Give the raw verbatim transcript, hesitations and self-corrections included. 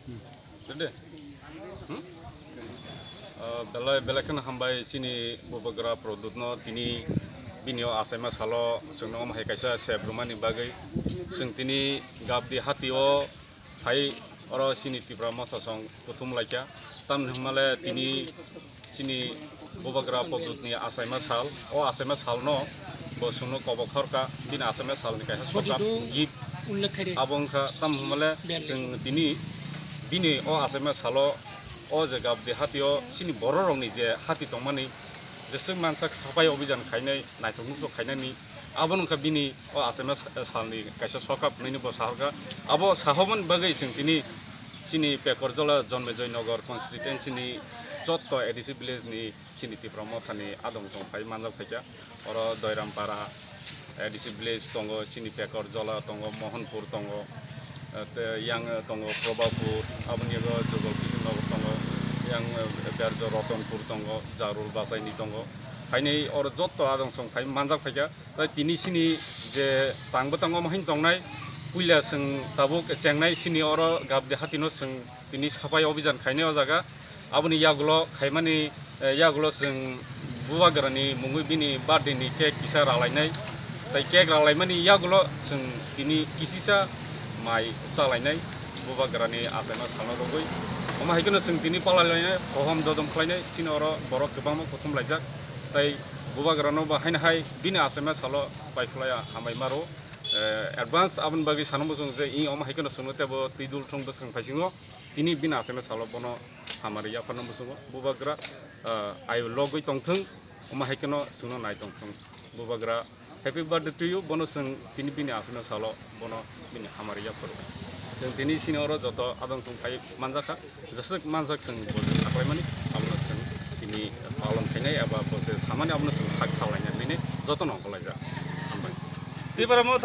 Dede. Hmm? Ah, belai, belai kheno hambai chini Bubagra Pradyut no tini bini o achaima salo chwngno omo hai kaisa sep rwmani bagwi chwng tini Gabdi hati o phai oro chini Tipra Motha song kuthum laikha. Tamni hwnmale tini chini Bubagra Pradyut ni achaima sal, o achaima sal no bo chwngno kobok horkha, bini achaima sal ni kaisa sokap gift. Abo wngkha tam hwnmale chwng tini bini o achaima salo o je Gabdi hati o chini borok rok ni je hati tongmani jeswk mansak sapai obijan khainai naithok nukhok khainani abo wngkha bini o achaima sa-, salni kaisa sokap hwnwi bo sahorkha. Abo sahormani bagwi chwng tini chini Pekorjola Jonmejoy Nagar constituency ni jotto A D C village ni chini Tipra Mothani adong tong phai manjak phaikha. Oro Doirampara A D C village tongo, chini Pekorjola tongo, Mohanpur tongo, eh, te yang tongo Probapur, aboni yago Jogol Kishore Nagar tongo, yang, eh, Berjo Ratanpur tongo, Jarul Basaini tongo. Haini oro jotto adong tong phai manjak phaikha. Tai tini sini je tang bwtang omo hin tongnai, puila chwng tabuk chengnai sini oro Gabdi hatino chwng tini sapai obijan khainai o jaga. Aboni yagulo khaimani, eh, yagulo chwng Bubagrani mungwi bini birthday ni cake kisa ralainai. Tai cake ralaimani yagulo chwng tini kisisa mai chalainai Bubagrani achaima salno rogwi. Omo hai kheno chwng tini palai lainai, hohom dodom khlainai, chini oro borok kwbangma kuthum laijak. Tai Bubagrano bo haino hai bini achaima salo paiphlaiya hambai maro. Eh, advance aboni bagwi sana muchung je i omo hai kheno chwngno teibo twi dul thung bwskang phaisingo. Tini bini achaima salo bono hamari yapharna muchungo. Bubagra, eh, ayu logwi tongthung, omo hai kheno chwngno nai tongthung. Bubagra, happy birthday to you, bono chwng tini bini achaima salo bono bini hamari yapharo. Chwng tini sini oro joto adong tong phai manjakha. Jeswk manjak chwng bo je saklaimani, abono chwng tini palon khainai eba bo je samani abono chwng sak khallainai bini jotono ongkhorlaijak. Hambai. Tipra Motha